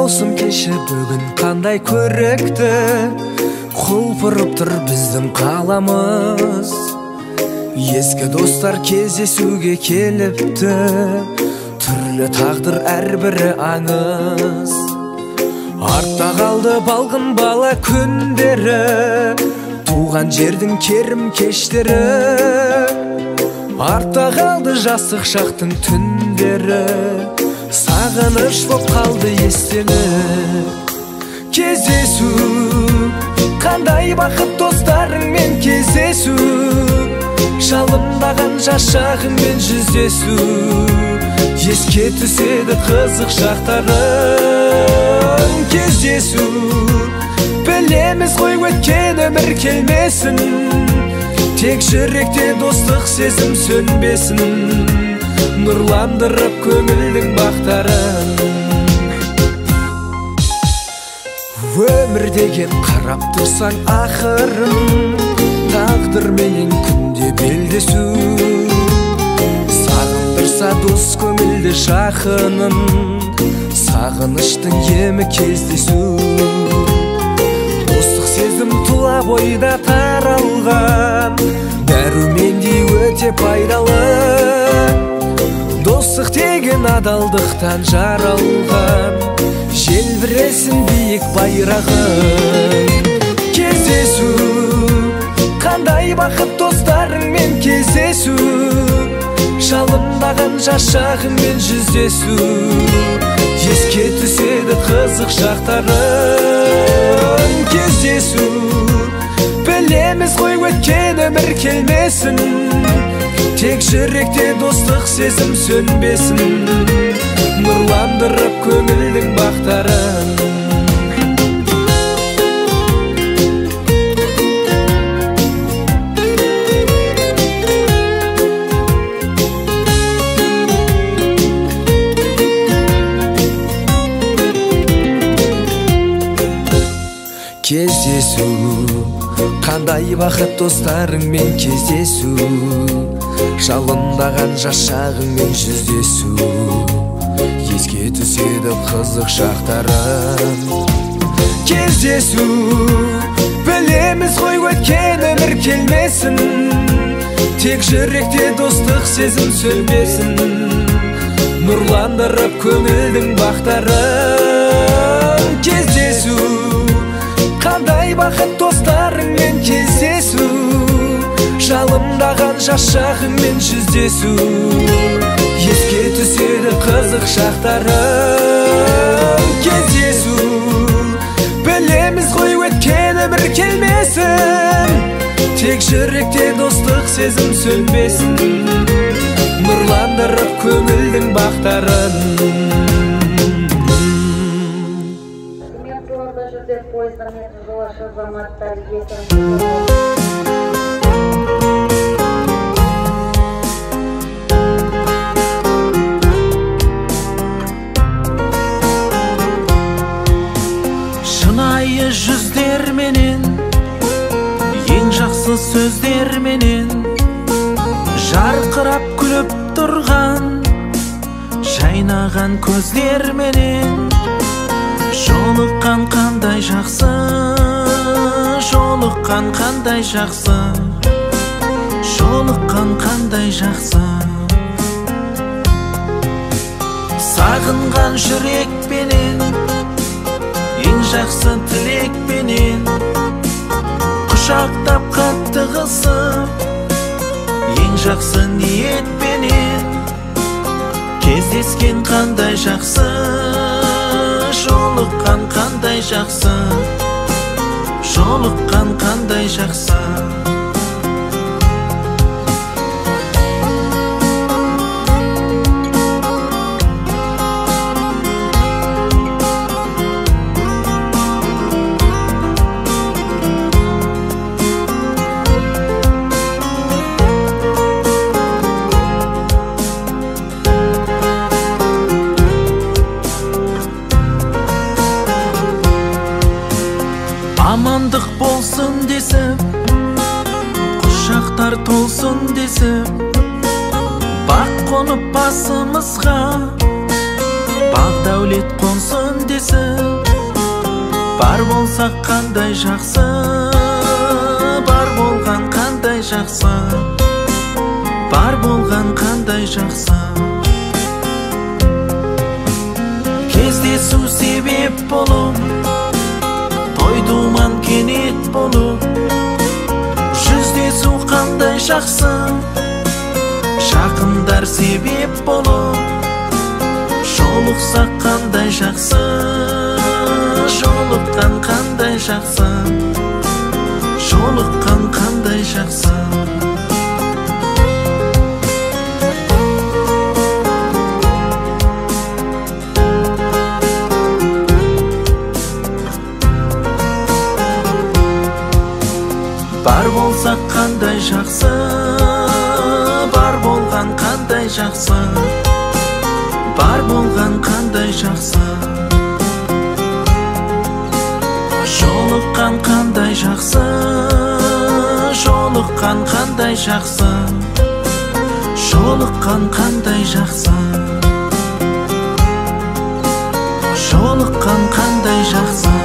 Маусым кеші бүгін қандай көрікті, құлпырып тұр біздің қаламыз. Ескі достар кездесуге келіпті, түрлі тағдыр әрбірі аңыз. Артта қалды балғын бала күндері, туған жердің керім кештері. Артта қалды жастық шақтың түндері, сағыныш боп қалды естелік. Кездесу, қандай бақыт достарыңмен кездесу, жалындаған жас шағыңмен жүздесу. Еске түседі қызық шақтарың. Кездесу, білеміз ғой өткен өмір келмесін, тек жүректе достық сезім сөнбесін, нұрландырып көңілдің бақтарын. Өмір деген қарап тұрсаң ақырын, тағдырменен күнде белдесу. Сағындырса дос көңілді жақынын, сағыныштың емі кездесу. Достық сезім тұла бойда таралған, дәрумендей өте пайдалы. Достық деген адалдықтан жаралған, желбіресін биік байрағын. Кездесу, қандай бақыт достарыңмен кездесу, жалындаған жас шағыңмен жүздесу. Еске түседі қызық шақтарың. Кездесу, білеміз ғой өткен өмір келмесін, тек жүректе достық сезім сөнбесін, нұрландырып көңілдің бақтарын. Кездесу, қандай бақыт достарыңмен кездесу, жалындаған жас шағыңмен жүздесу. Еске түседі қызық шақтарың. Кездесу, білеміз ғой өткен өмір келмесін, тек жүректе достық сезім сөнбесін, нұрландырып көңілдің бақтарын. Кездесу, қандай бақыт достарыңмен кездесу, жалындаған жас шағыңмен жүздесу. Еске түседі қызық шақтарың. Кездесу, білеміз ғой өткен өмір келмесін, тек жүректе достық сезім сөнбесін, нұрландырып көңілдің бақтарын. Шынайы жүздерменен, ең жақсы сөздерменен, жарқырап күліп тұрған, жайнаған көздерменен, жолыққан қандай жақсы, жолыққан қандай жақсы, жолыққан қандай жақсы. Сағынған жүрекпенен, ең жақсы тілекпенен, құшақтап қатты қысып, ең жақсы ниетпенен, кездескен қандай жақсы, жолыққан қандай жақсы, жолыққан қандай жақсы. Амандық болсын десіп, құшақтар толсын десіп, бақ қонып басымызға, бақ дәулет қонсын десіп, Бар болсақ қандай жақсы, бар болған қандай жақсы, бар болған қандай жақсы. Кездесу себеп болып, той думан кенет болып, жүздесу қандай жақсы, жақындар себеп болып, жолықсақ қандай жақсы, жолыққан қандай жақсы, жолыққан қандай жақсы. Бар болсақ қандай жақсы, бар болған қандай жақсы, бар болған қандай жақсы. Жолыққан қандай жақсы, жолыққан қандай жақсы, жолыққан қандай жақсы, жолыққан қандай жақсы.